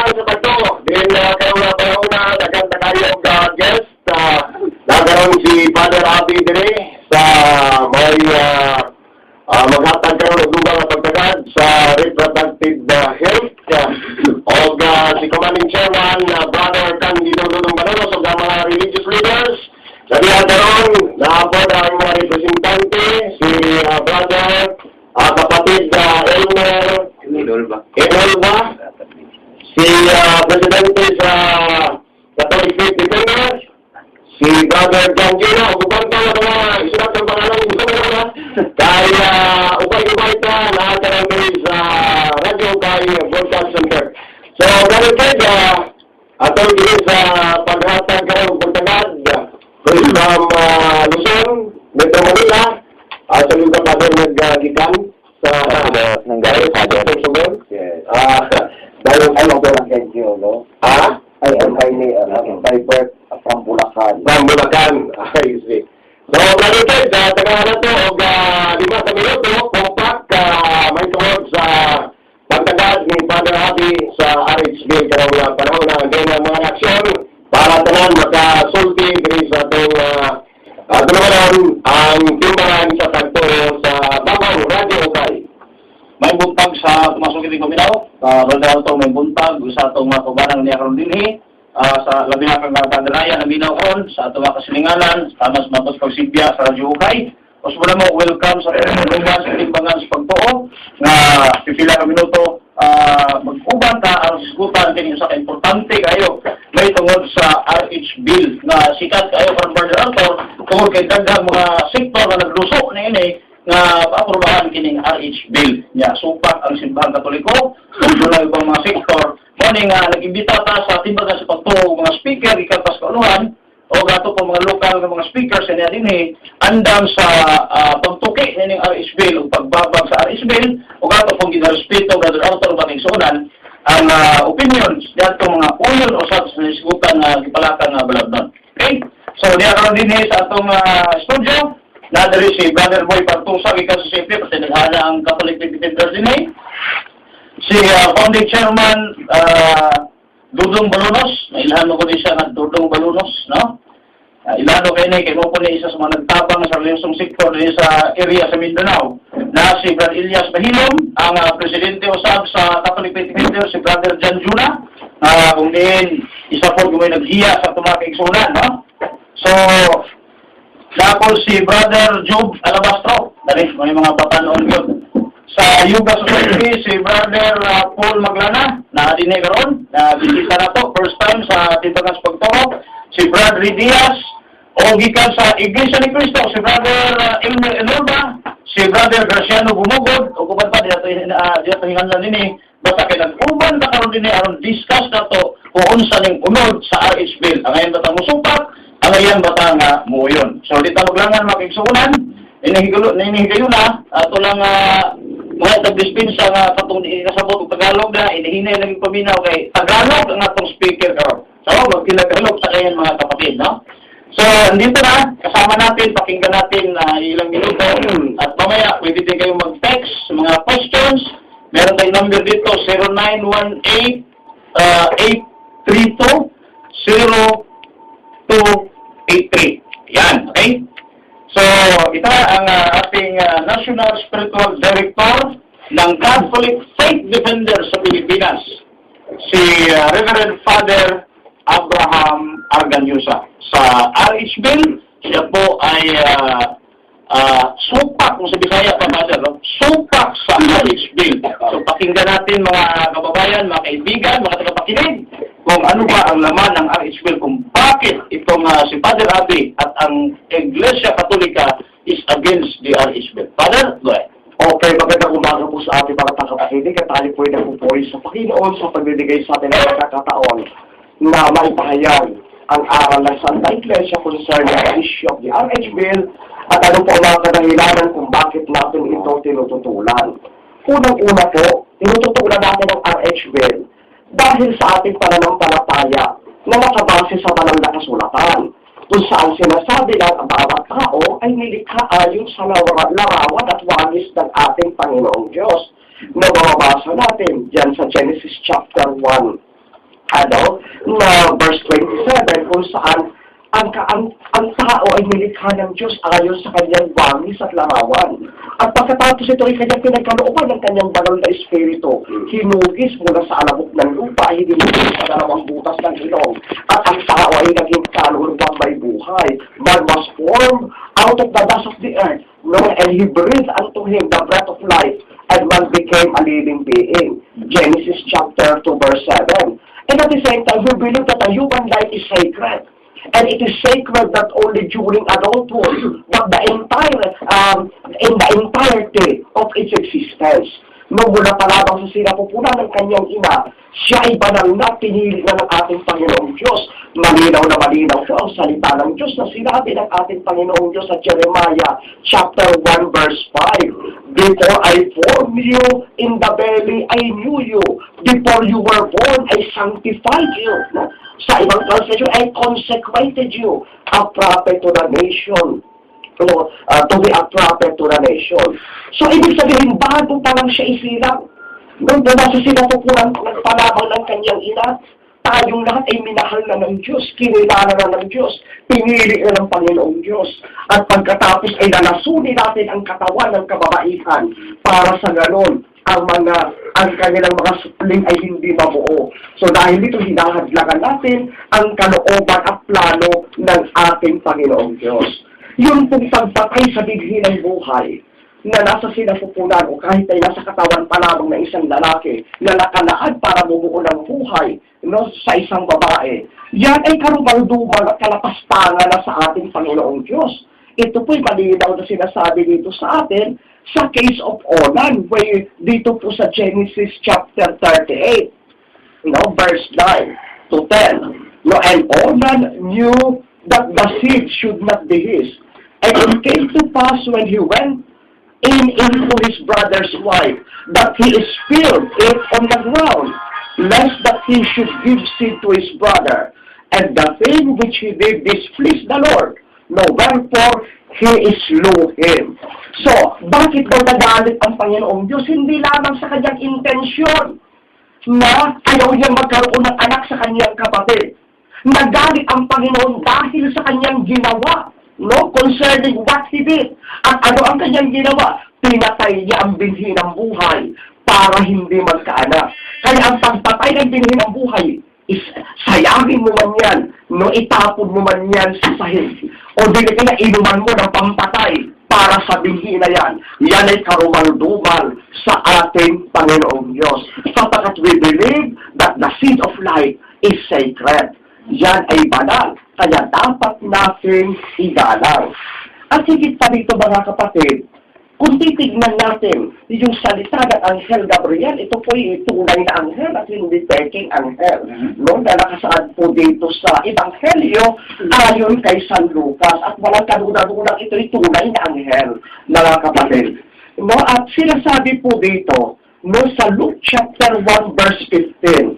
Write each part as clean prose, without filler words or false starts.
Timbangan sa Pagtuo. Din karon nga panahon, daghan ta kayo og guest. Nagaron si Father Abby dire sa may maghatag karon og dugang nga pagtagad sa reproductive health. Og si Commanding Chairman Brother Candido Dudong Balolos ug ang mga religious leaders. Sa diha karon naapod ang mga representante, si Brother kapatid Elmer Idol ba? Enolba, si Presidente sa Catholic Faith Defenders, si Brother John Gino, ug uban pa nga mga isulat ang pangalan gusto mo na kay ubay-ubay ta naa karon diri sa Radyo Ukay Broadcast Center. So, Brother Ted, atong diri sa paghatag karon og pagtagad from Luzon, Metro Manila, sa lugar, Father, naggikan sa Nanggaling, Father. Sorsogon. Yes. Dahil Ay, ako lang kay no? Ah? I am by birth from Bulacan. From Bulacan. I see. So, Brother Ted, tagahan na to og 5 ka minuto, compact, may tungod sa pagtagad ni Father Abby sa RH Bill karong panahon na din ang mga reaksyon para tanan makasulti diri sa atong tulumanon, ang Timbangan sa Pagtuo sa Bagong Radyo Ukay. May buntag sa tumasok ini paminaw. Brother Alto, may buntag sa atong mga kaubanan niya karon dinhi. Sa labi na kang Brother Ryan, naminaw karon sa atong mga kasilinganan, tamas matos pagsilbiya sa Radyo Ukay. Usbo na mo, welcome sa tulungan sa Timbangan sa Pagtuo nga pipila ka minuto mag-uban ta aron hisgutan kini usa ka importante kayo may tungod sa RH Bill nga sikat kayo karon, Brother Arthur, tungod kay daghang mga sektor nga nagluso niini nga aprobahan kining RH Bill. Nya supak ang Simbahang Katoliko ug dunay ubang mga sektor. Mao ni nga nag-imbita ta sa Timbangan sa Pagtuo mga speaker gikan pa sa kauluhan o gato po mga lokal nga mga speakers niya dinhi andam sa pagtuki nining RH Bill ug pagbabag sa RH Bill ug ato pong ginarespeto, Brother Arthur, matigsuonan ang opinions diadto mga uyon usab sa nisgutan nga gipalakang nga balabnon. Okay? So diha karon dinhi sa atong studio na diri si Brother Boy Partusa gikan sa CP, pati naghana ang Catholic Defenders dinhi. Si founding chairman Dudong Balunos, nailhan mo ko ni siya nga Dudong Balunos, no? Ilano kay ni kay mo po ni isa sa mga nagtabang sa relihiyosong sektor dinhi sa area sa Mindanao. Na si Brother Elias Mahilom, ang presidente usab sa Catholic Faith Defenders, si Brother John Juna, kung diin isa po may naghiya sa atong mga kaigsuonan, no? So, Dapol si Brother Job Alabastro, dali, may mga batanon yun. Sa Yuga Society, si Brother Paul Maglana, na dinhi karon, na bisita na to, first time sa Timbangan sa Pagtuo. Si Brad Diaz, o gikan sa Iglesia ni Cristo, si Brother Elmer Enorba, si Brother Graciano Gumugod, o uban pa, di ato hinganlan nini, basta kay nag-uban ta karon dinhi aron discuss na to kung unsa ning unod sa RH Bill. Angayan ba ta musupak, angayan ba ta nga muuyon? So di ta maglangan, mga kaigsuonan, inihigayuna, ato lang mga tag-dispensa nga katong di kasabot og Tagalog na inihinay lagi paminaw kay Tagalog ang atong speaker karon. So magtinagalog sa kayan, mga kapatid, no? So, andito na, kasama natin, pakinggan natin na ilang minuto at mamaya pwede din kayong mag-text mga questions. Meron tayong number dito, 0918 832 0283. Yan, okay? So, ito ang ating National Spiritual Director ng Catholic Faith Defender sa Pilipinas, si Reverend Father Abraham Argañosa. Sa RH Bill, siya po ay supak, kung sa Bisaya pa, Father, no? Supak sa RH Bill. So, pakinggan natin, mga kababayan, mga kaibigan, mga tagapakinig, kung ano ba ang laman ng RH Bill, kung bakit itong si Father Abby at ang Iglesia Katolika is against the RH Bill. Father, go ahead. Okay, magandang umaga po sa ating mga tagapakinig at tayo po ay nagpupuri sa Panginoon sa pagbibigay sa atin ng pagkakataon na maipahayag ang aral ng Santa Iglesia concerning the issue of the RH Bill at ano po ang mga kadahilanan kung bakit natin ito tinututulan. Unang-una po, tinututulan natin ang RH Bill dahil sa ating pananampalataya na nakabase sa banal na kasulatan kung saan sinasabi ng ang bawat tao ay nilikha ayon sa larawan at wangis ng ating Panginoong Diyos na mababasa natin diyan sa Genesis chapter 1 na verse 27 kung saan ang tao ay nilikha ng Diyos ayon sa kanyang wangis at larawan. At pagkatapos ito ay kanyang pinagkalooban ng kanyang banal na espiritu, hinugis mula sa alabok ng lupa, hinugis sa dalawang butas ng ilong, at ang tao ay naging kaluluwang may buhay. Man was formed out of the dust of the earth, no? And he breathed unto him the breath of life, and man became a living being. Genesis chapter 2 verse 7. And at the same time, we believe that a human life is sacred. And it is sacred not only during adulthood, but in the entirety of its existence. Nung mula pa lamang sa sinapupunan ng kanyang ina, siya ay banal na pinili na ng ating Panginoong Diyos. Malinaw na malinaw po ang salita ng Diyos na sinabi ng ating Panginoong Diyos sa Jeremiah chapter 1 verse 5. "Before I formed you in the belly, I knew you. Before you were born, I sanctified you." No? Sa ibang translation, "I consecrated you, a prophet to the nation." No, to be a prophet to the nation. So, ibig sabihin, bago pa lang siya isilang, nung nasa sinapupunan pa lamang ng kanyang ina, tayong lahat ay minahal na ng Diyos, kinilala na ng Diyos, pinili na ng Panginoong Diyos. At pagkatapos ay lalasunin natin ang katawan ng kababaihan para sa ganon, ang kanilang mga supling ay hindi mabuo. So dahil dito, hinahadlangan natin ang kalooban at plano ng ating Panginoong Diyos. Yun pong pagpatay sa binhi ng buhay na nasa sinapupunan o kahit ay nasa katawan pa lamang ng isang lalaki na nakalaan para bumuo ng buhay, no, sa isang babae, yan ay karumal-dumal at kalapastangan na sa ating Panginoong Diyos. Ito po'y malinaw na sinasabi dito sa atin sa case of Onan, where dito po sa Genesis chapter 38, no, verse 9 to 10. No, "And Onan knew that the seed should not be his. And it came to pass when he went in into his brother's wife, that he spilled it on the ground, lest that he should give seed to his brother. And the thing which he did displeased the Lord. No, wherefore he slew him." So, bakit daw nagalit ang Panginoong Diyos? Hindi lamang sa kanyang intensyon na ayaw niyang magkaroon ng anak sa kanyang kapatid. Nagalit ang Panginoon dahil sa kanyang ginawa, no, concerning what he did. At ano ang kanyang ginawa? Pinatay niya ang binhi ng buhay para hindi magkaanak. Kaya ang pagpatay ng binhi ng buhay is sayangin mo man yan, no, itapon mo man yan sa sahig, o dili kaya inuman mo ng pampatay para sa binhi na yan. Yan ay karumal-dumal sa ating Panginoong Diyos. Sapagkat we believe that the seed of life is sacred. Yan ay banal. Kaya dapat nating igalang. At higit pa dito, mga kapatid, kung titignan natin yung salita ng Anghel Gabriel, ito po ay tunay na anghel at hindi peking anghel. No, na nakasaad po dito sa Ebanghelyo ayon kay San Lucas at walang kaduda-dudang ito'y tunay na anghel, mga kapatid. No, at sinasabi po dito, no, sa Luke chapter 1 verse 15,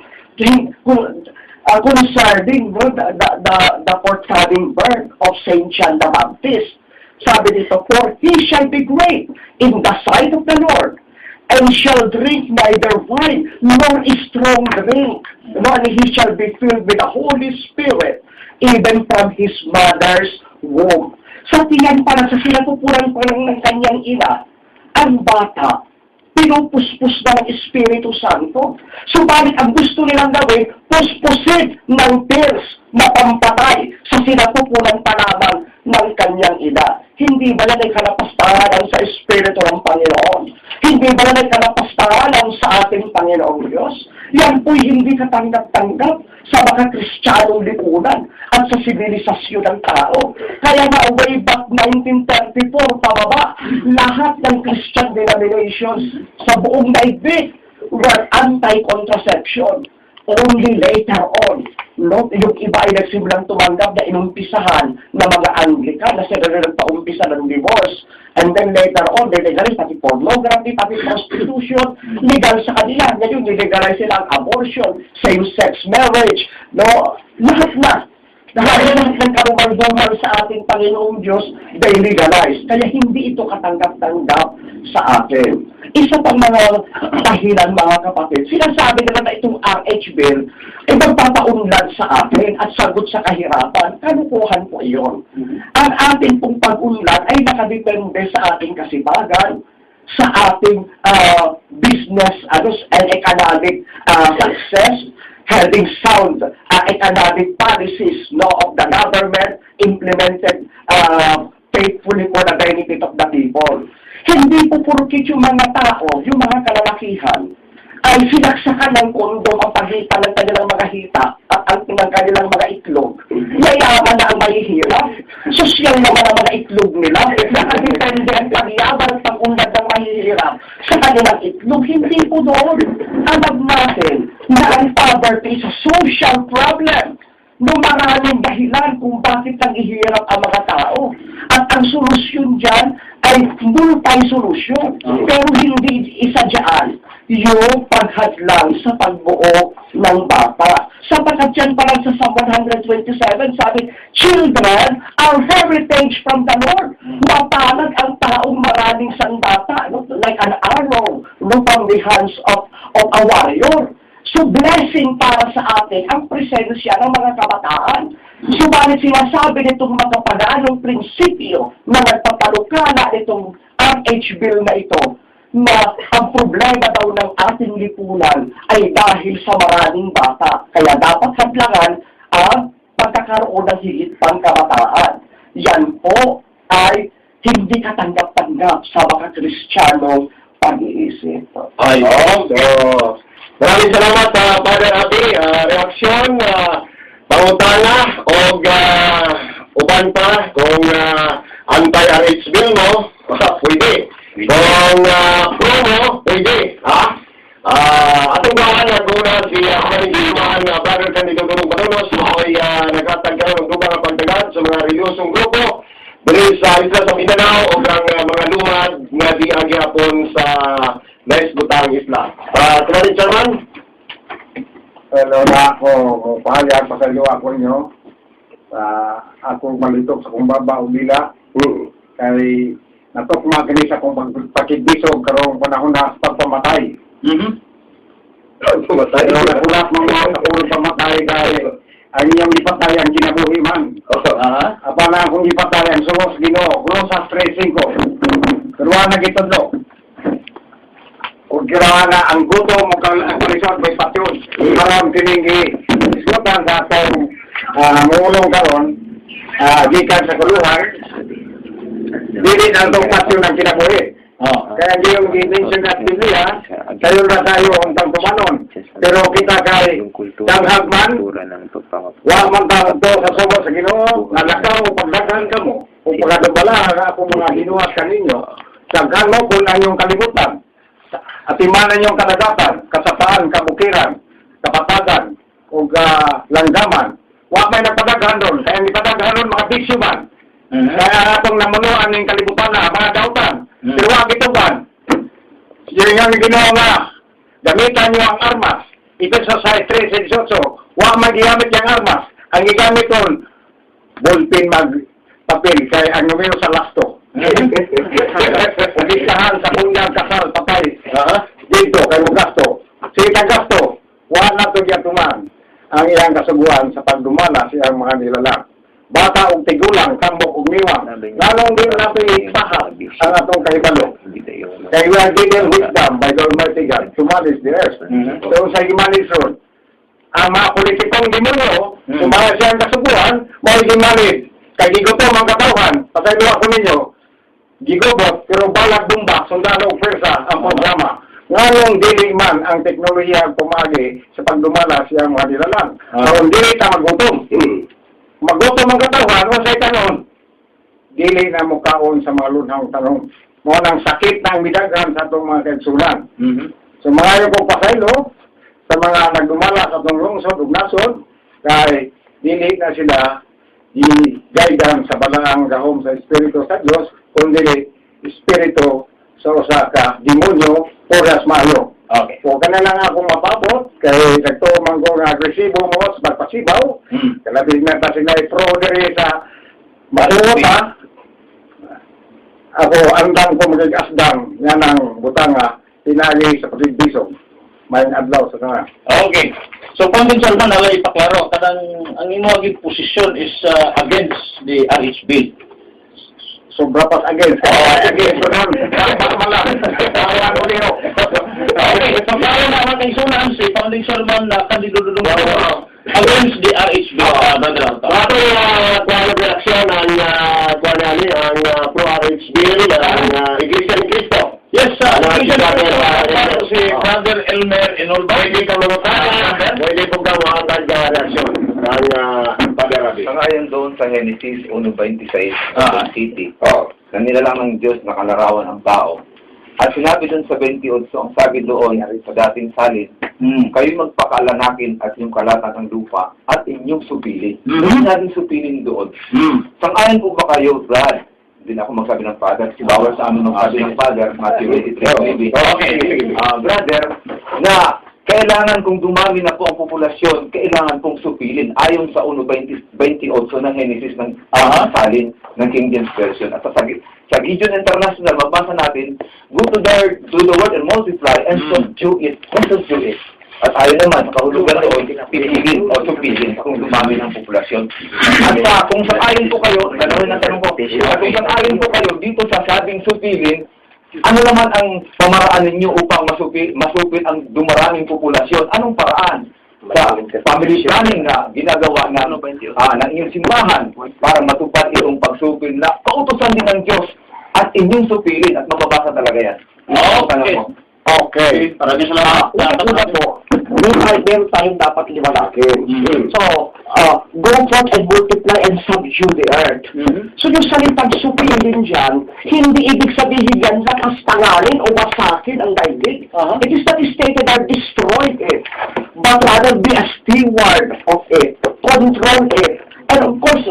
concerning, no, the forthcoming birth of Saint John the Baptist. Sabi dito, "For he shall be great in the sight of the Lord, and shall drink neither wine nor strong drink, no, and he shall be filled with the Holy Spirit, even from his mother's womb." Sa tiyan pa lang, sa sinapupunan pa lang ng kanyang ina, ang bata, pinupuspos na ng Espiritu Santo. Subalit ang gusto nilang gawin, puspusin ng pills na pampatay sa sinapupunan pa lamang ng kanyang ina. Hindi ba yan ay kalapastanganan sa Espiritu ng Panginoon? Hindi ba yan ay kalapastanganan sa ating Panginoong Diyos? Yan po'y hindi katanggap-tanggap sa mga Kristiyanong lipunan at sa sibilisasyon ng tao. Kaya nga way back 1934 pababa, lahat ng Christian denominations sa buong daigdig were anti-contraception. Only later on, no, yung iba ay nagsimulang tumanggap na inumpisahan ng mga Anglican na sila rin nagpaumpisa ng divorce. And then later on, they legalize pati pornography, pati prostitution, legal sa kanila. Ngayon, nilegalize sila ang abortion, same-sex marriage, no, lahat na. Dahil lahat ng karumal-dumal sa ating Panginoong Diyos, they legalize. Kaya hindi ito katanggap-tanggap sa atin. Isa pang mga dahilan, mga kapatid, sinasabi naman na itong RH Bill ay magpapaunlad sa atin at sagot sa kahirapan. Kalokohan po iyon. Ang ating pong pag-unlad ay nakadepende sa ating kasipagan, sa ating business, ano, and economic success, having sound economic policies, no, of the government implemented faithfully for the benefit of the people. Hindi po porket yung mga tao, yung mga kalalakihan, ay sinaksakan ng kondom ang pagitan ng kanilang mga hita at ang ng kanilang mga itlog. Yayaman na ang mahihirap. Sosyal naman ang mga itlog nila. Nakadepende ang pagyaman at pag-unlad ng mahihirap sa kanilang itlog. Hindi po doon. Alam natin na ang poverty is a social problem no maraming dahilan kung bakit naghihirap ang mga tao. At ang solusyon dyan ay multi-solution. Pero hindi isa dyan yung paghadlang sa pagbuo ng bata. Sapagkat yan pa lang sa Psalm 127, sabi, "Children are heritage from the Lord." Mapalad ang taong maraming sandata, no? Like an arrow, no, from the hands of a warrior. So blessing para sa atin ang presensya ng mga kabataan. Subalit sinasabi nitong mga paganong prinsipyo na nagpapalukala nitong RH Bill na ito na ang problema daw ng ating lipunan ay dahil sa maraming bata. Kaya dapat hadlangan ang pagkakaroon ng higit pang kabataan. Yan po ay hindi katanggap-tanggap sa mga Kristiyanong pag-iisip. Ay, oo. So, maraming salamat, Father Abi. Reaksyon, pangutana, o uban pa kung anti-RH bill mo, pwede. Kung pro mo, pwede. Ha? Atong gawan na guna si Kamaning Brother Candido Gulong Banunos, mao'y naghatag karon ng dugang nga pagtagad sa mga relihiyosong grupo diri sa isla sa Mindanao o ang mga lumad nga diha gihapon sa naisbutang isla. Kamaning Chairman? Hello na ako, pahayag, pasaylo ako ninyo. Akong malitok sa kong baba o bila. Kay natukma kini sa akong pagkibisog karong panahon na sa pagpamatay. Pumatay. Pero nakulat mga sa akong pamatay kay ang iyong ipatay ang kinabuhi man. Apa na akong ipatay ang sungos Ginoo, Colosas 3:5. Pero na gitudlo. Kung kira na ang gutom mo kang ang kalisod may patyon. Karon kining isgutan sa atong muulong karon, gikan sa kuluhan, dili na itong patyon ang kinabuhi. Kaya di yung gi-mention at Biblia, tayo na tayo ang tagtumanon. Pero kita kay danghag man, wa man ta to sa sugo sa Ginoo, nalakaw o pagdaghan kamo, o pagkadubala ang akong mga hinuhat kaninyo. Daghan mo kung ang iyong kalibutan. Atimanan yung kadagatan, kasapaan, kabukiran, kapatagan, o langgaman. Wa may nagpadaghan doon. Kaya ang ipadaghan doon, mga bisyo man. Kaya atong namunuan ng kalibutan na, mga dautan. Pero wa gituban. Yung nga Ginoo nga, gamitan niyo ang armas. Ito sa 3:18, wa may gigamit yung armas. Ang gigamit doon, ballpen mag papel kay ang numero sa lasto. Listahan sa kunyang kasal patay. Dito kay mo gasto. Sige kang gasto. Wa na to giyatuman ang iyang kasuguan sa pagdumala sa iyang mga nilalang. Bata og tigulang, tambok og niwang. Nganong di nato ipahat ang atong kahibalo? Kay we are given wisdom by the Almighty God to manage the earth. So sa i-manage ron, ang mga politikong demonyo, sumaya siyang kasuguan, mao gimanage. Kay gigutom ang katawhan, pasaylo ako ninyo, gigobot, pero balag dumba, sundalo og pwersa ang programa. Nganong dili man ang teknolohiya ang pumagi sa pagdumala siyang mga nilalang? Aron dili ta magutom. Magutom ang katawhan, unsay kanon? Dili na mukaon sa mga lunhang tanong. Mao nang sakit na ang midaghan sa atong mga kaigsunan. So maayo kong pasaylo sa mga nagdumala sa atong lungsod ug nasod kay dili na sila i-guidan sa balaang gahom sa Espiritu sa Dios kundi espiritu sa usa ka demonyo oras maayo. Okay. So, kana lang akong mapabot, kay nagtuo man ko nga agresibo mo, sa pagpasibaw, kalabi na ta sila pro diri sa matuot ha. Ako, andang ko magig-asdang, nga nang butanga, pinagi sa pagbigisog. May adlaw sa tanan. Okay. So, Founding Chairman, wala ipaklaro, kanang ang imo aging posisyon is against the RH bill. Sobra pas against. Oh, against ko namin. Tama lang. Kaya ko niyo. Okay, so klaro na ang kaigsunan si Founding Chairman na Candido Dudong against the RH bill, Brother Alta. Ato kuha ng reaksyon ang kuha na ni ang pro-RH bill ang Iglesia ni Cristo. Yes, sir. Ano, si Brother, Si Brother Elmer Enolba. Pwede ka mga pwede po ka mga reaksyon ang Father Rabi. Sangayon doon sa Genesis 1:26, City, na nilalang ng Diyos na kalarawan ang tao. At sinabi doon sa 28, ang sabi doon sa dating salin, kayo magpakalanakin at inyong kalatan ang lupa at inyong supilin. Sinabing supilin doon. Sangayon po ba kayo, Brad? Hindi na ako magsabi ng Father. Si bawal sa amin magsabi ng Father, Matthew 23, maybe. Okay. Brother, na kailangan kung dumami na po ang populasyon, kailangan pong supilin ayon sa 1:28 ng Genesis ng salin ng King James Version. At sa Gideon International, mabasa natin, "Go to the world and multiply and subdue it." And subdue it. At ayon naman, sa kahulugan doon, pipigin o supilin kung dumami ng populasyon. At kung sang-ayon po kayo, dalawin ang tanong ko, at kung sang-ayon po kayo dito sa sabing supilin, ano naman ang pamaraan ninyo upang masupil ang dumaraming populasyon? Anong paraan? Sa family planning na ginagawa ng inyong simbahan para matupad itong pagsupil na kautusan din ng Diyos at inyong supilin at mababasa talaga yan. Okay. Tanong ko. Okay. Maraming salamat. Una-una po, meron tayong dapat liwanagin. So, go forth and multiply and subdue the earth. So, yung salitang supilin dyan, hindi ibig sabihin yan lakastanganin o wasakin ang daigdig. It is not stated that destroy it, but rather be a steward of it, control it. And of course,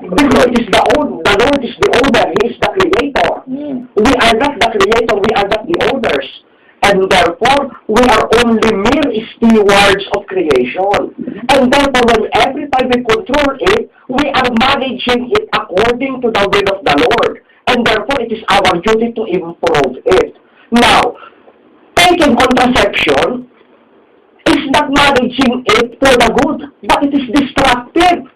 because it is the Lord is the owner, He is the creator. We are not the creator, we are not the owners. And therefore, we are only mere stewards of creation. And therefore, when every time we control it, we are managing it according to the will of the Lord. And therefore, it is our duty to improve it. Now, taking contraception is not managing it for the good, but it is destructive.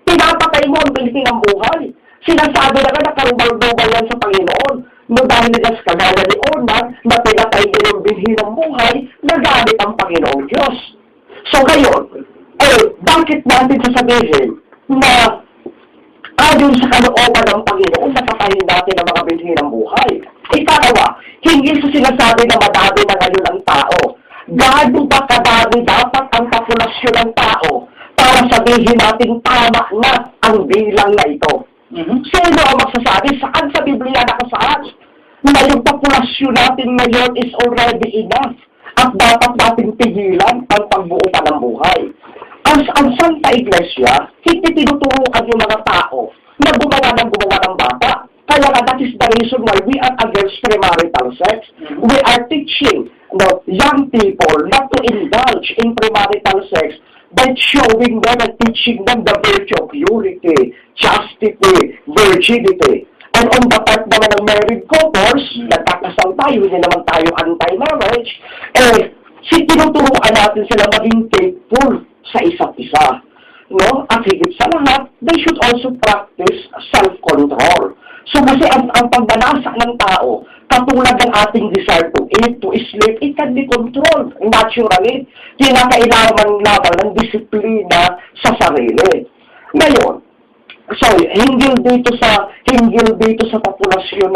Pinapatay mo ang binhi ng buhay. Sinasabi na nga na karumal-dumal yan sa Panginoon. No dahil nila sa kagaya ni Onan na pinatay niya yung binhi ng buhay, nagalit ang Panginoong Diyos. So ngayon, eh, bakit natin sasabihin na ayon sa kalooban ng Panginoon, napatayin natin ang mga binhi ng buhay? Ikalawa, hindi sa sinasabi na madami na ngayon ang tao. Gaano ba kadami dapat ang populasyon ng tao para sabihin natin tama na ang bilang na ito? Sino ang magsasabi? Saan sa Biblia nakasaad na yung populasyon natin ngayon is already enough at dapat natin pigilan ang pagbuo pa ng buhay? Ang Santa Iglesia, hindi tinuturuan yung mga tao na gumawa ng gumawa ng bata. Kaya nga, that is the reason why we are against premarital sex. We are teaching the young people not to indulge in premarital sex by showing them and teaching them the virtue of purity, chastity, virginity. And on the part naman ng married couples, nagkakasal tayo, hindi naman tayo anti-marriage, eh, si tinuturuan natin sila maging faithful sa isa't isa. No? At higit sa lahat, they should also practice self-control. So kasi ang pagnanasa ng tao, katulad ng ating desire to eat, to sleep, it can be controlled naturally. Kinakailangan lamang ng disiplina sa sarili. Ngayon, so, hinggil dito sa populasyon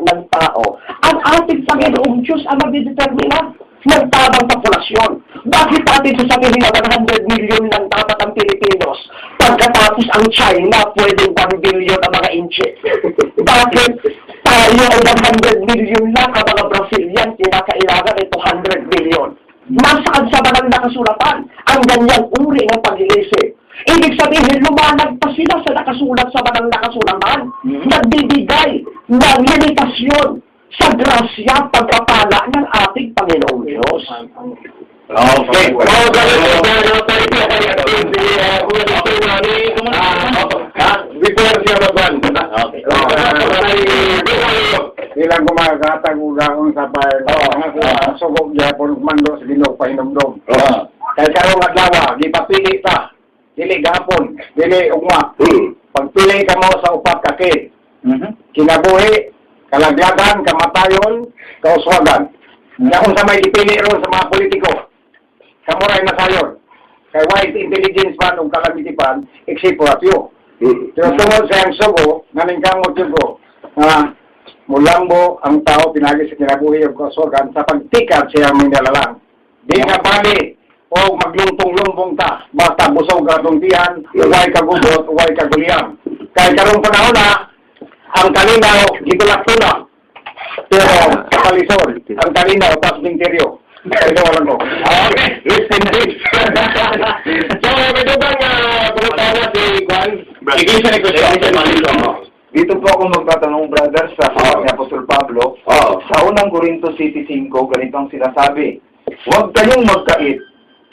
ng tao, ang ating Panginoong Diyos ang magdedetermina ng tamang populasyon. Bakit natin sasabihin na 100 million lang dapat ang Pilipinos pagkatapos ang China pwedeng 1 billion ang mga Intsik? Bakit tayo ay 100 million lang, ang mga Brazilian kinakailangan ay 200 million? Nasaan sa banal na kasulatan ang ganyang uri ng pag-iisip? Ibig sabihin, lumalagpas sila sa nakasulat sa banal na kasulatan. Nagbibigay ng limitasyon. Sa grasya, pagpapala ng ating Panginoong Diyos. Okay. Oh, brother, thank you. Si Kuya Victor Nani. Before siya magwan. Okay. Ilang gumagatag ugaon sa pag sugog gyapon mando sa Ginoo pahinumdom. Kay karong adlaw gipapili ta. Dili gahapon, dili ugma. Pagpili kamo sa upat ka K. Kinabuhi, kalaglagan, kamatayon, kauswagan. Nga kung sa may gipili ron sa mga politiko, kamo ray nasayon. Kay wise intelligence man ug calamity pan, except for a few. Pero tungod sa iyang sugo, naningkamot yun ko, nga mulambo ang tao pinagi sa kinabuhi ug kauswagan sa pagtikad sa iyang minalalang. Di nga bali o maglungtong-lumbong ta, basta busog ka atong tiyan, uway ka gubot, uway ka guliyang. Kay karong panahon na, ang kalinaw, gitulak-tulak. Pero sa kalisod, ang kalinaw, tas minteryo. Kaya walang ko. Okay. Rest in peace. So, may dugang pangutana si Juan. Iglesia ni Cristo. Iglesia ni Cristo. Dito po ako magtatanong, brother, sa sulat ni Apostol Pablo. Sa unang Corinto City 5, ganito ang sinasabi. Huwag kayong magkait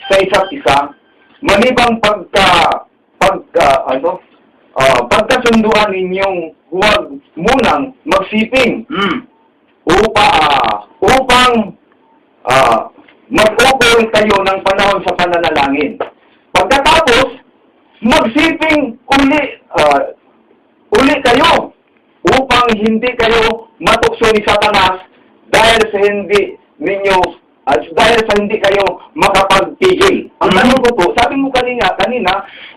sa isa't isa, malibang pagkasunduan ninyong huwag munang magsiping upang mag-ukol kayo ng panahon sa pananalangin. Pagkatapos, magsiping uli kayo upang hindi kayo matukso ni Satanas dahil sa hindi ninyo at dahil sa hindi kayo makapagpigil. Ang tanong ko po, sabi mo kanina,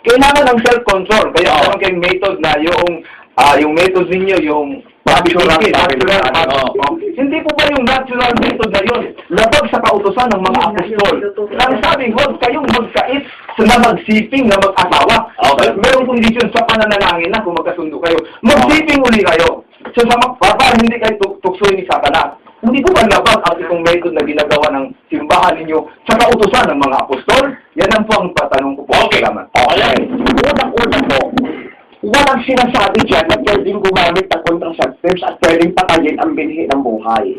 kailangan ng self-control. Kaya meron kayong method na yung method ninyo, yung Natural, natural, natural. Oo. Hindi po ba yung natural method na yun labag sa kautosan ng mga apostol? Ang sabi, huwag kayong magkait na magsiping na mag-asawa. Merong kondisyon sa pananalangin na kung magkasundo kayo. Magsiping uli kayo. So sa para hindi kayo tuksoin ni Satanas. Hindi po ba labag ang itong method na ginagawa ng simbahan ninyo sa kautosan ng mga apostol? Yan ang po ang patanong ko po. Okay. Salamat. Okay. Unang-una po, walang sinasabi dyan na pwedeng gumamit ng contraceptives at pwedeng patayin ang binhi ng buhay.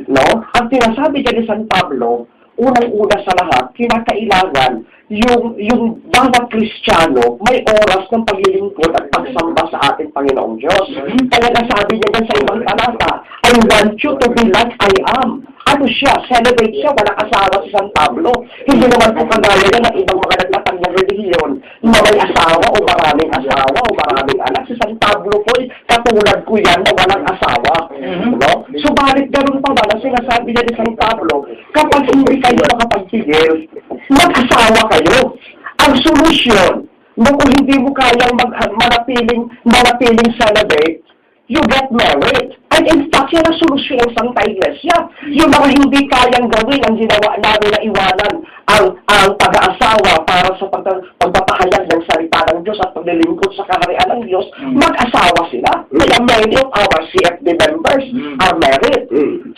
No? Ang sinasabi dyan ni San Pablo, unang-una sa lahat, kinakailangan yung bawat Kristiyano may oras ng paglilingkod at pagsamba sa ating Panginoong Diyos. Kaya nasabi niya dyan sa ibang talata, "I want you to be like I am." Ano siya? Celibate siya, walang asawa si San Pablo. Hindi naman po kagaya niya ng ibang mga naglatag ng relihiyon na may asawa o maraming asawa o maraming anak. Si San Pablo po, katulad ko yan na walang asawa. No? Subalit ganun pa ba na sinasabi niya ni San Pablo, kapag hindi kayo makapagpigil, mag-asawa kayo. Ang solusyon, no, kung hindi mo kayang manatiling celibate, you get married. And in fact, yan ang solusyon ng Santa Iglesia. Yung mga hindi kayang gawin ang ginawa namin na iwanan ang pag-aasawa para sa pagpapahayag ng salita ng Diyos at paglilingkod sa kaharian ng Diyos, mag-asawa sila. Kaya many of our CFD members are married.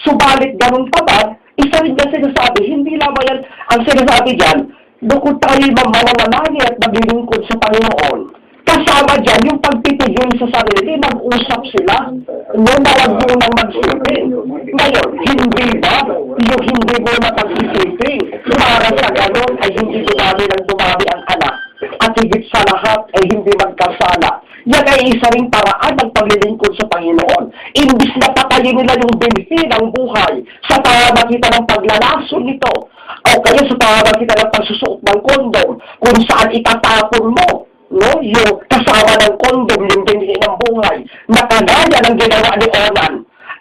Subalit, ganun pa ba, isa rin na sinasabi, hindi lamang yan, ang sinasabi dyan, bukod tayo mananalangin at maglilingkod sa Panginoon, kasama dyan yung pagpipigil sa sarili, mag-usap sila, no, na wag munang magsiping. Ngayon, hindi ba yung hindi mo na pagsisiping para sa ganon ay hindi dumami ng dumami ang anak at higit sa lahat ay hindi magkasala? Yan ay isa ring paraan ng paglilingkod sa Panginoon. Imbis na patayin nila yung binhi ng buhay sa pamamagitan ng paglalason nito o kaya sa pamamagitan ng pagsusuot ng kondom kung saan itatapon mo, no, yung kasama ng kondom, yung binhi ng buhay na kagaya ng ginawa ni Onan,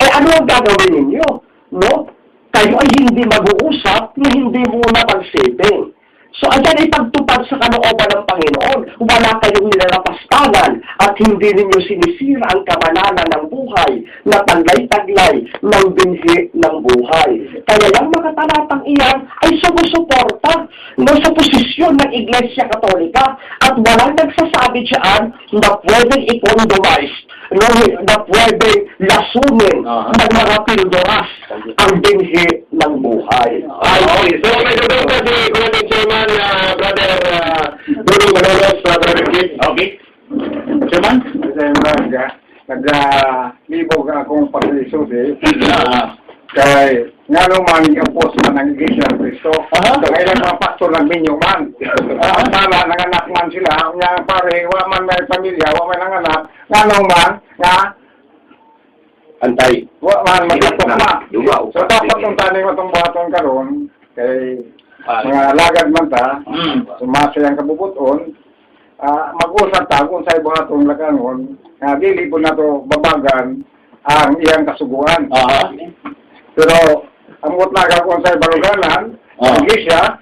eh ano ang gagawin ninyo? No? Kayo ay hindi mag-uusap na hindi muna pagsiping. So, ayan ay pagtupad sa kalooban ng Panginoon. Wala kayong nilalapastangan at hindi ninyo sinisira ang kamalalan ng buhay na taglay-taglay ng binhi ng buhay. Kaya yung mga talatang iyan ay sumusuporta, no, sa posisyon ng Iglesia Katolika at walang nagsasabi diyan na pwedeng i-condomize, no, na pwedeng lasunin ng mga pildoras ang binhi ng buhay. Ay, okay. So, medyo doon si Kuya Chairman, Brother Bruno Manolos, Brother Kid. Okay. Chairman? Kasi naglibog ang akong pag-isusi. Kay ngano man i-oppose man ang Iglesia ng Kristo. Kay ilang mga pastor nagminyo man. Ang bala nanganak man sila, nya ang pare wa man may pamilya, wa man nanganak, ngano man nga Antay. wa man magkatok na. Dumaw. So dapat kung tani mo itong buhaton karon kay mga alagad man ta, sumasa ang kabubuton, mag-usap ta kung sa buhaton lagangon, nga dili po nato babagan ang iyang kasuguan. Pero ang mutlaga kung sa baluganan, ang iglesia,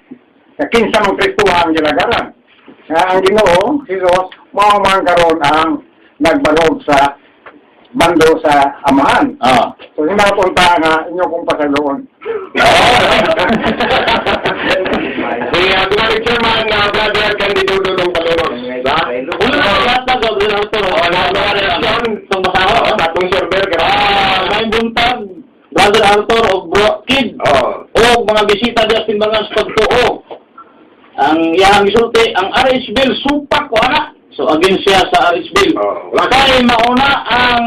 na kinsa mang Kristo ang gilagaran. Nga ang Ginoo, Jesus, mao man karon ang nagbalog sa bando sa Amahan. So hinapunta nga inyo kong pasaloon. Si Brother Chairman, Brother Candido Dudong Paloros. Ba? Una na lahat na, Brother Arthur. Oh, lahat na reaksyon. Itong basaho. Oh, atong server. May buntag, Brother Arthur o Bro Kid. Oh. O mga bisita diya sa timbangan sa pagtuo. Ang iyang gisulti, ang RH Bill, supak ko ana. So against siya sa RH Bill. Oh, wala. Kay mauna ang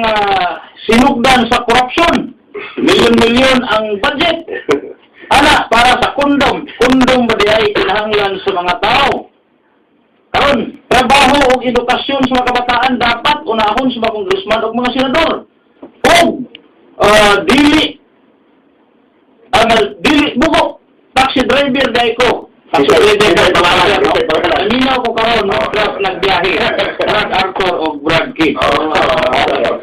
sinugdan sa korupsyon. Milyon-milyon ang budget. Ana, para sa kondom. Kondom ba di ay kinahanglan sa mga tao? Karon, trabaho ug edukasyon sa mga kabataan dapat unahon sa mga congressman ug mga senador. Ug dili ang dili bugo taxi driver dai ko. Taxi driver dai pangalan. Naminaw ko karon no plus nagbiyahe. Brad Arthur og Brad Kid. Oh.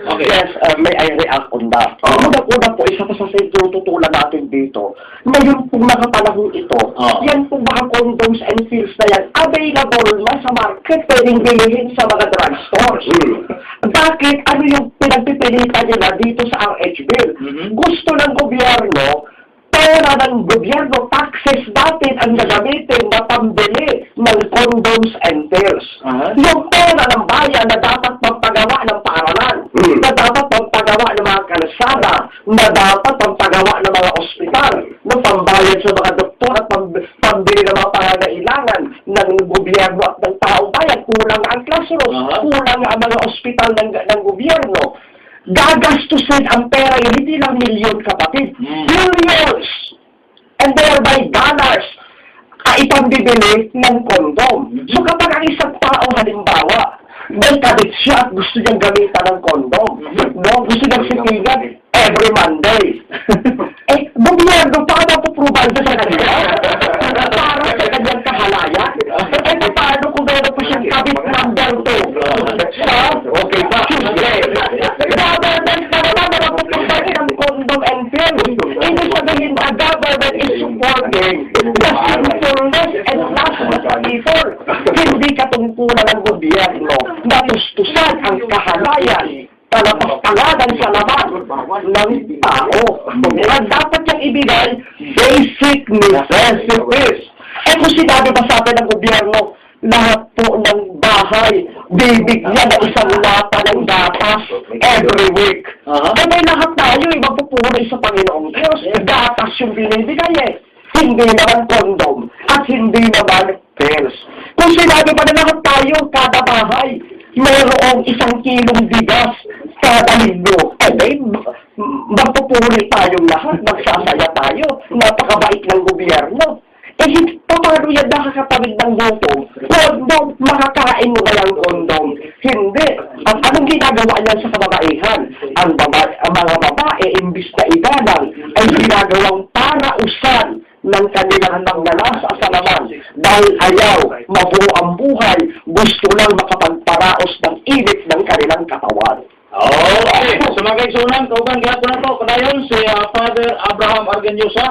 Okay. Yes, may I react on that? Unang-una po, isa pa sa tinututulan natin dito, ngayon pong mga panahon ito, yan pong mga condoms and pills na yan, available na sa market, pwedeng bilhin sa mga drugstores. Bakit? Ano yung pinagpipilitan nila dito sa RH Bill? Gusto ng gobyerno, pera ng gobyerno, taxes natin ang gagamitin na pambili ng condoms and pills. Yung pera ng bayan na dapat pampagawa ng paaralan, na dapat pampagawa ng mga kalsada, na dapat pampagawa ng mga ospital, na pambayad sa mga doktor at pambili ng mga pangangailangan ng gobyerno at ng taong bayan. Kulang ang classroom, kulang ang mga ospital ng gobyerno. Gagastusin ang pera yun, hindi lang milyon, kapatid, billions and thereby dollars ay ipambibili ng kondom. So kapag ang isang tao halimbawa, may kabit siya at gusto niyang gamitan ng kondom, no? Gusto niyang sitingan every Monday. Eh, gobyerno, paano po-provide sa kanya? Para sa kanyang kahalayan? Eh, paano kung meron po siyang kabit number 2 sa Okay pa. Tuesday? Government na naman na mapupunta ng condom and pill. Ibig sabihin, the government is supporting the sinfulness and lust of people. Hindi katungkulan ng gobyerno na tustusan ang kahalayan, kalapastanganan sa laman ng tao. Ang dapat niyang ibigay, basic necessities. Eh kung sinabi ba sa atin ng gobyerno, lahat po ng bahay, bibigyan ng isang lata ng gatas every week. Eh may lahat tayo, eh, magpupuri sa Panginoong Diyos. Gatas yung binibigay eh. Hindi naman condom at hindi naman pills. Kung sinabi pa na lahat tayo, kada bahay, mayroong 1 kilong bigas kada linggo. Eh, may magpupuri tayong lahat, magsasaya tayo, napakabait ng gobyerno. Eh, paano yan nakakatawid ng gutom? Kondom, makakain mo ba yung kondom? Hindi. At anong ginagawa niyan sa kababaihan? Ang mga babae, imbis na igalang, ay ginagawang parausan ng kanilang nangnanasa sa laman dahil ayaw mabuo ang buhay, gusto lang makapagparaos ng init ng kanilang katawan. Okay. So mga kaigsunan, kauban gihapon na to. Padayon si Father Abraham Arganyosa,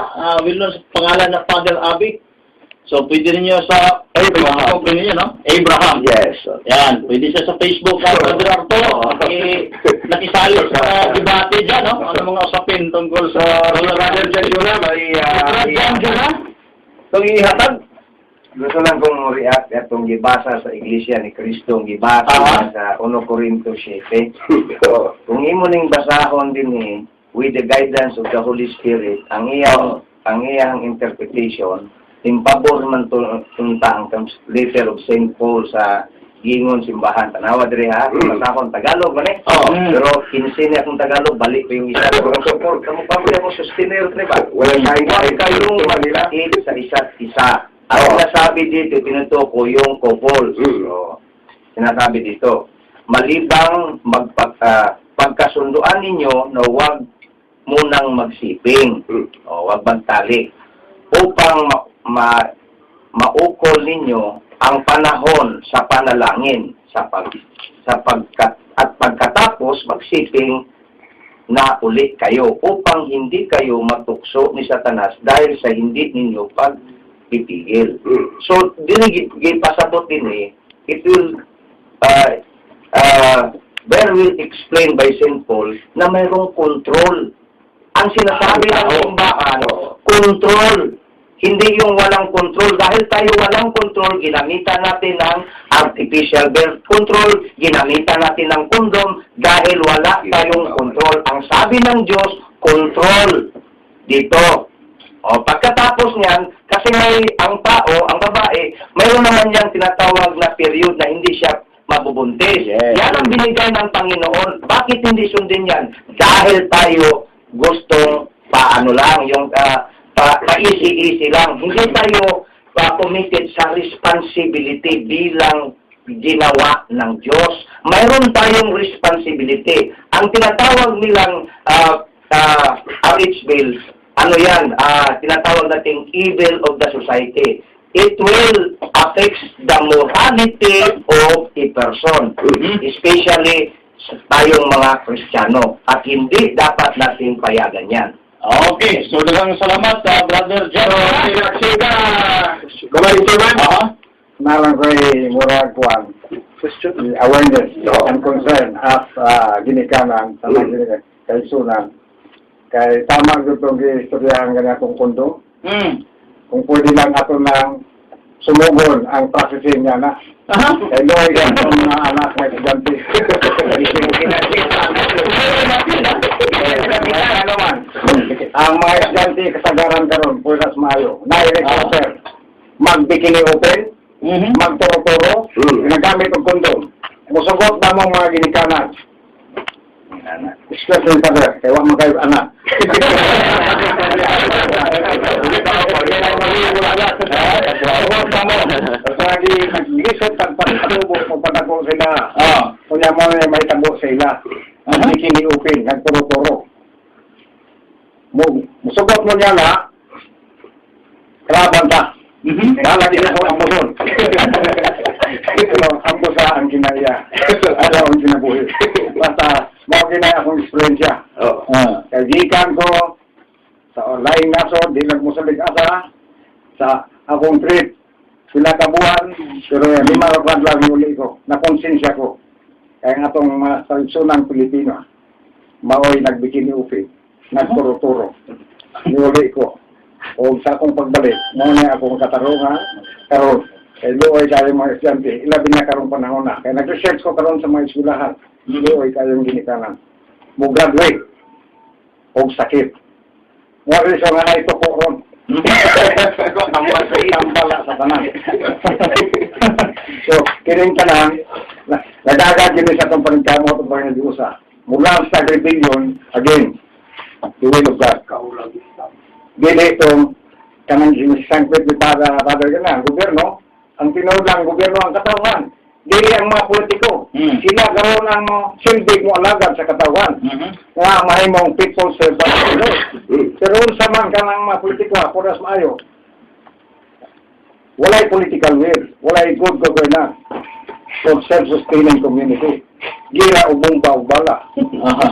well known sa pangalan na Father Abi. So pwede ninyo sa Facebook ninyo, no? Abraham. Yes. Yan, pwede siya sa Facebook, Brother Arturo. Nakisali sa debate dyan, no? Ano mga usapin tungkol sa Brother John Juna, may Brother John Juna? Itong ihatag. Gusto lang kong react atong gibasa sa Iglesia ni Cristo, ang gibasa sa 1 Corinto 7. Kung imo ning basahon din eh, with the guidance of the Holy Spirit, ang iyang interpretation, in pabor man to unta ang letter of Saint Paul sa Gingon simbahan. Tanawa diri ha, basahon Tagalog man eh. Oo. Pero 15 ni akong Tagalog, balik pa yung isa. Pero support kamo pa mo akong sustainer pre ba? Walang kain. Huwag kayong magkait sa isa't isa. Ang sinasabi dito, tinutuko yung couples. Oo. Sinasabi dito, malibang pagkasunduan ninyo na huwag munang magsiping o huwag magtalik upang maukol ninyo ang panahon sa panalangin sa pag sa pagka, at pagkatapos magsiping na uli kayo upang hindi kayo matukso ni Satanas dahil sa hindi ninyo pagpipigil. So, dili gipasabot din eh, it will very well explained by St. Paul na mayroong control. Ang sinasabi ng simbahan, control. Hindi yung walang control. Dahil tayo walang control, ginamitan natin ng artificial birth control, ginamitan natin ng condom, dahil wala tayong control. Ang sabi ng Diyos, control dito. O, pagkatapos niyan, kasi may ang tao, ang babae, mayroon naman niyang tinatawag na period na hindi siya mabubuntis. Yan ang binigay ng Panginoon. Bakit hindi sundin yan? Dahil tayo gustong paano lang, yung pa-easy-easy lang. Hindi tayo committed sa responsibility bilang ginawa ng Diyos. Mayroon tayong responsibility. Ang tinatawag nilang RH Bill, ano yan, tinatawag nating evil of the society. It will affect the morality of a person, especially sa tayong mga Kristiyano. At hindi dapat natin payagan yan. Okay, so daghang salamat, Brother Jeff. Sila, Gamay Chairman. Aha. Nalang ko'y murag kuan. Question? Awareness and concern as ginikanan sa mga ginikanan, kaisunan. Kay tama gyud tong giistoryahan gani akong kondom. Kung pwede lang ato nang sumugon ang processing niya na. Kay luoy ka sa mga anak na estudyante. Ano man, ang mga estudyante kasagaran karon pulas maayo. Na-recruiter. Magbikini open, magturo-turo, ginagamit og kondom. Musugot na mong mga ginikanan. Excuse me, Father, kay wa man kayo anak. Sugot na mo. Basta nag-isip, tagpatubo, magpadako sila. Kunya mo na may tabo sa ila. Bikini open, nagturo-turo. Musugot mo niya na, kalaban ta. Lalagyan ako ang muson. Pero ang busa ang kinaya. Ano ang kinabuhi. Basta, mao kinaya akong eksperyensya. Kaya gikan ko sa laing nasod, di lang musalig asa, sa akong trip, sila ka buwan, pero 5 ka buwan lang uli ko, nakonsensya ko. Kaya nga itong mga sansunang Pilipino, maoy nagbikini upi, nagturo-turo, niuli ko. O sa akong pagbalik, mao na akong katarungan, karon kay luoy kayo mga estudyante, ilabi na karong panahon na. Kaya nag-research ko karon sa mga eskwelahan, luoy kayong ginikanan. Mo graduate, og sakit. Mo rin siya nga ito ko ron. Tambala sa tanan. So, kining tanan, nagagad yun sa itong paningkamo itong Panginoon Diyos. Mula sa rebellion, again, the will of God. Dili itong kanang sinasangkit ni Father, Father ka gobyerno, ang tinuod lang gobyerno ang katawan. Dili ang mga politiko. Sila karon ang silbi mo alagad sa katawan. Nga mahimong people servant of the Lord. Pero unsa man kanang mga politiko, puras maayo. Walay political will, walay good governance of self-sustaining community. Gira o bomba o bala.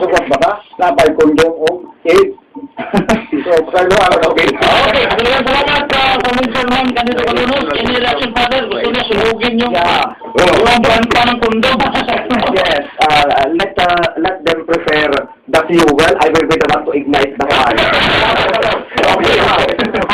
Sugot ba ka? Napay kondom o AIDS. So, sa ilo, ano Okay, maraming salamat sa Commissioner Juan Candido Calunos. Any reaction, Father? Gusto niya sunugin yung banta ng kondom. Yes, let them prepare the fuel. I will be the one to ignite the fire. Okay.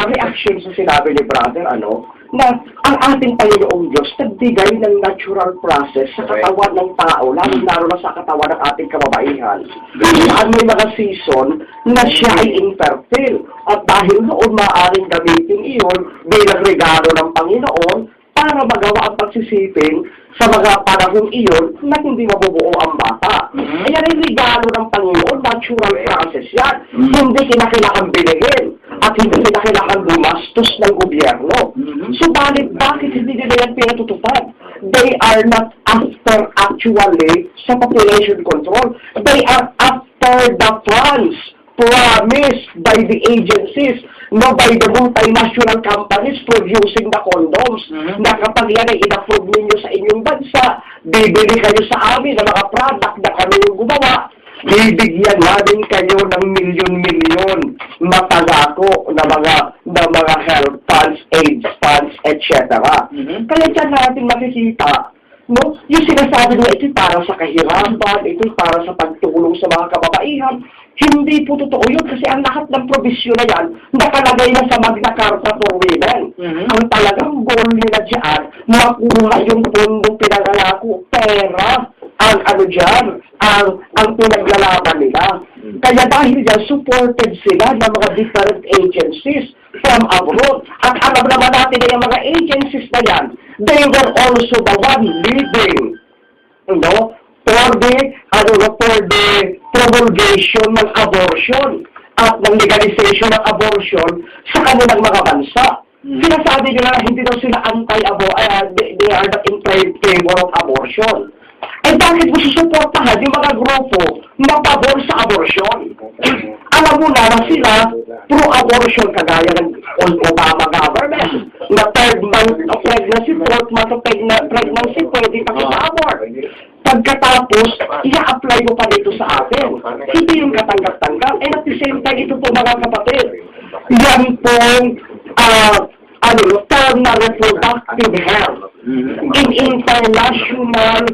Ang reaction sa sinabi ni brother, ano, na ang ating Panginoong Diyos nagbigay ng natural process sa katawan ng tao, lalo-lalo na sa katawan ng ating kababaihan. Saan may mga season na siya ay infertile. At dahil noon, maaaring gamitin iyon bilang regalo ng Panginoon para magawa ang pag sisipin sa mga panahong iyon na hindi mabubuo ang bata. Ayan ay regalo ng Panginoon, natural process yan. Hindi kinakailangan bilhin at hindi kinakailangan gumastos ng gobyerno. Subalit, bakit hindi nila yan pinatutupad? They are not after actually sa population control. They are after the funds promised by the agencies, no, by the multinational companies producing the condoms, na kapag yan ay in-approve ninyo sa inyong bansa, bibili kayo sa amin ng mga product na kami yung gumawa, bibigyan namin kayo ng milyon-milyon na pangako na mga health funds, AIDS funds, etc. Kaya dyan natin makikita, no? Yung sinasabi nila, ito'y para sa kahirapan, ito'y para sa pagtulong sa mga kababaihan. Hindi po totoo yun kasi ang lahat ng probisyon na yan nakalagay na sa Magna Carta for Women. Ang talagang goal nila dyan, makuha yung pondong pinangangako, pera, ang ano dyan, ang pinaglalaban nila. Kaya dahil dyan, supported sila ng mga different agencies from abroad. At alam naman natin na yung mga agencies na yan, they were also the one leading, no, for the, ano, no, for the promulgation ng abortion at ng legalization ng abortion sa kanilang mga bansa. Sinasabi nila na hindi daw sila anti-abo, they are not in favor of abortion. Eh bakit mo susuportahan yung mga grupo na pabor sa abortion? Alam mo na na sila pro-abortion kagaya ng Obama government na third month of pregnancy, fourth month of pregnancy, pwede pa abort. Pagkatapos, i-apply mo pa dito sa atin. Hindi yung katanggap-tanggap. And at the same time, ito po, mga kapatid, yan pong ano, term na reproductive health in international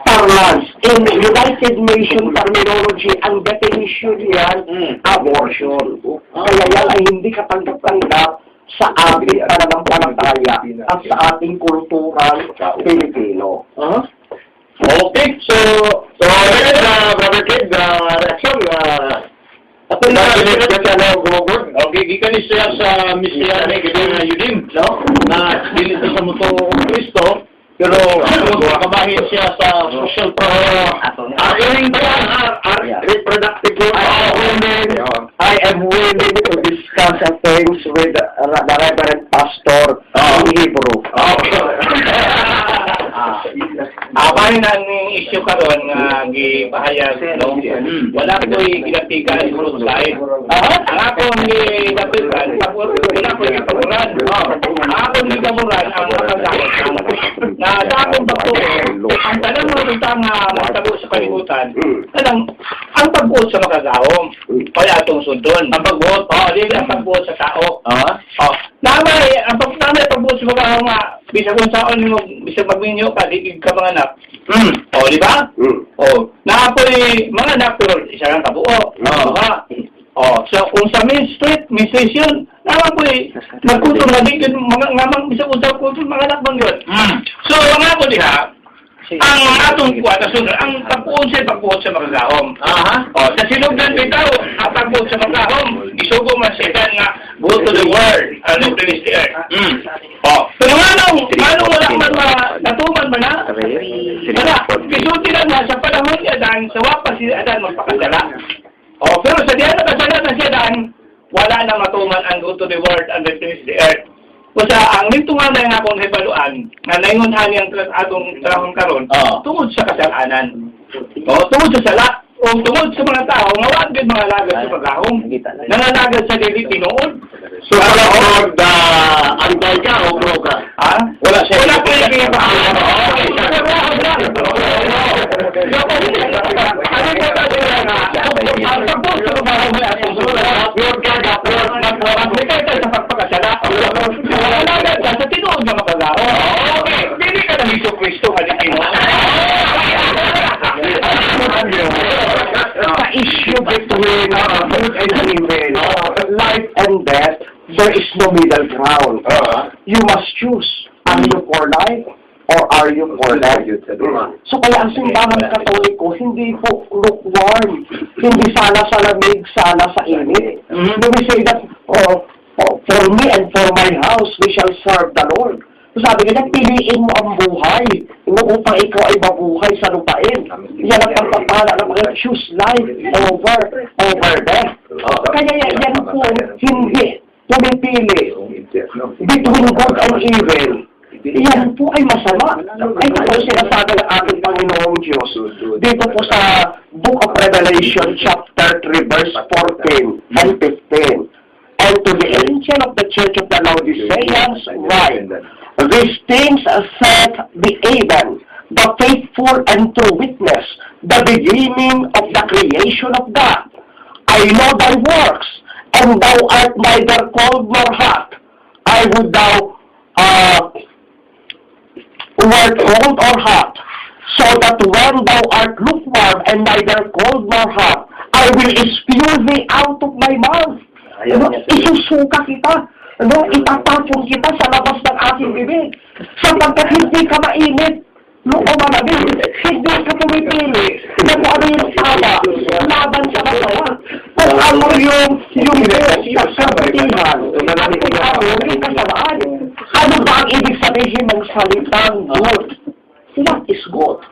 parlance, in United Nations terminology, ang definition niyan, abortion. Kaya yan ay hindi katanggap-tanggap sa ating pananampalataya at sa ating kulturang Pilipino. Okay, so, So, yun, Brother Kid, reaction, ako na, kasi ano, gumugod. Okay, gikan ni siya sa Messianic na Yudim, no? Na dili sa mutuo og Kristo, pero kabahin siya sa social program. Ang reproductive I am willing to discuss things with the Reverend Pastor in Hebrew. Abay na ang issue karon nga gipahayag, no. Wala ko'y ginapikan sa side. Ang akong gidapikan, wala ko'y gipaboran. Ang akong gipaboran ang makagahom na sa akong pagtuo, ang tanang mga butang nga mahitabo sa kalibutan, kanang ang pagbuot sa makagahom, kaya atong sundon. Ang pagbuot? Oh, dili ang pagbuot sa tao. Oh, namay pagbuot sa makagahom nga bisag unsaon nimo, bisag magminyo ka, di ka manganak. Oh, di ba? Oh, naapoy mga anak pero isa lang kabuo. Oh, ha. Oh, so kung sa menstruate, menstruation, naman po eh, nagkutong na di yun, mga ngamang bisag unsa kutong mga anak bang yun. So, ang ako diha, ang atong kuwan, ang ang pagbuot sa makagahom. Oh, sa sinugdan bitaw, ang pagbuot sa makagahom, isugo man sa itan nga go to the world and replenish the earth. Oh, pero nganong wala man ma, natuman man na? Wala, gisulti lang na sa panahon ni Adan, sa wapas si Adan magpakasala. Oh, pero sa diyan nakasala na si Adan, wala na matuman ang go to the world and replenish the earth. Basta ang nintungan na nga akong hibaluan, nga naingon ani ang atong trahon karon, tungod sa kasalanan. Oh, tungod sa sala, o tungod sa mga tao nga wa gyud mga lagad sa pagahom. Nangalagad sa dili tinuod. So, wala ko, anti ka o pro ka? Ha? Wala siya. Wala ko yung iba. Ano ba ang pagbuot sa pagahom ay atong sunod? Upload ka, upload. Magbigay tayo sa pagpakasala. Nangalagad ka sa tinuod na makagahom. Okay. Dili ka ng Hesus Kristo nga di tinuod. Sa issue between good and evil, life and death, there is no middle ground. You must choose. Are you for life or are you for death? So kaya ang Simbahang Katoliko, hindi po lukewarm. Hindi sala sa lamig, sala sa init. When we say that, oh, for me and for my house, we shall serve the Lord. Sabi niya, piliin mo ang buhay, no, upang ikaw ay mabuhay sa lupain. Yan ang pagpapala ng mga choose life over death. Kaya yan po, hindi pumipili between good and evil. Yan po ay masama. Ay ito po sinasabi ng ating Panginoong Diyos. Dito po sa Book of Revelation, chapter 3, verse 14 and 15. "And to the angel of the church of the Laodiceans write, These things saith the Amen, the faithful and true witness, the beginning of the creation of God. I know thy works, and thou art neither cold nor hot. I would thou wert cold or hot, so that when thou art lukewarm and neither cold nor hot, I will spew thee out of my mouth." Ayaw Ano, niya. isusuka kita. Ano, itatapon kita sa labas ng aking bibig. Sapagkat hindi ka mainit, no, o malamig, hindi ka pumipili na kung ano yung tama laban sa masama. Kung ano yung kabutihan, at kung ano yung kasamaan. Ano ba ang ibig sabihin ng salitang good? What is good?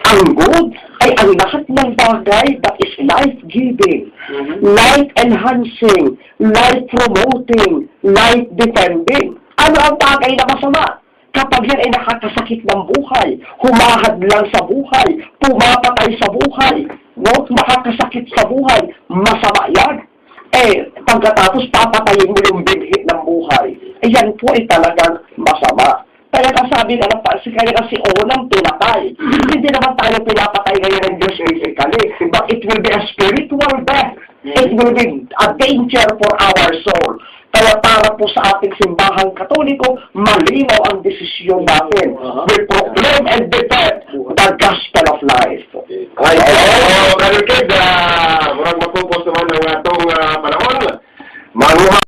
Ang good ay ang lahat ng bagay that is life-giving, life-enhancing, life-promoting, life-defending. Ano ang bagay na masama? Kapag yan ay nakakasakit ng buhay, humahadlang sa buhay, pumapatay sa buhay, no? Nakakasakit sa buhay, masama yan. Eh, pagkatapos papatayin mo yung binhi ng buhay, eh yan po ay talagang masama. Kaya kasabi nga ng kaya kasi unang pinatay. Hindi naman tayo pinapatay ngayon ng Diyos physically, but it will be a spiritual death. It will be a danger for our soul. Kaya para po sa ating Simbahang Katoliko, malinaw ang desisyon natin. We proclaim and defend the gospel of life. Ay, oh, Brother Kid, murag matupos naman ang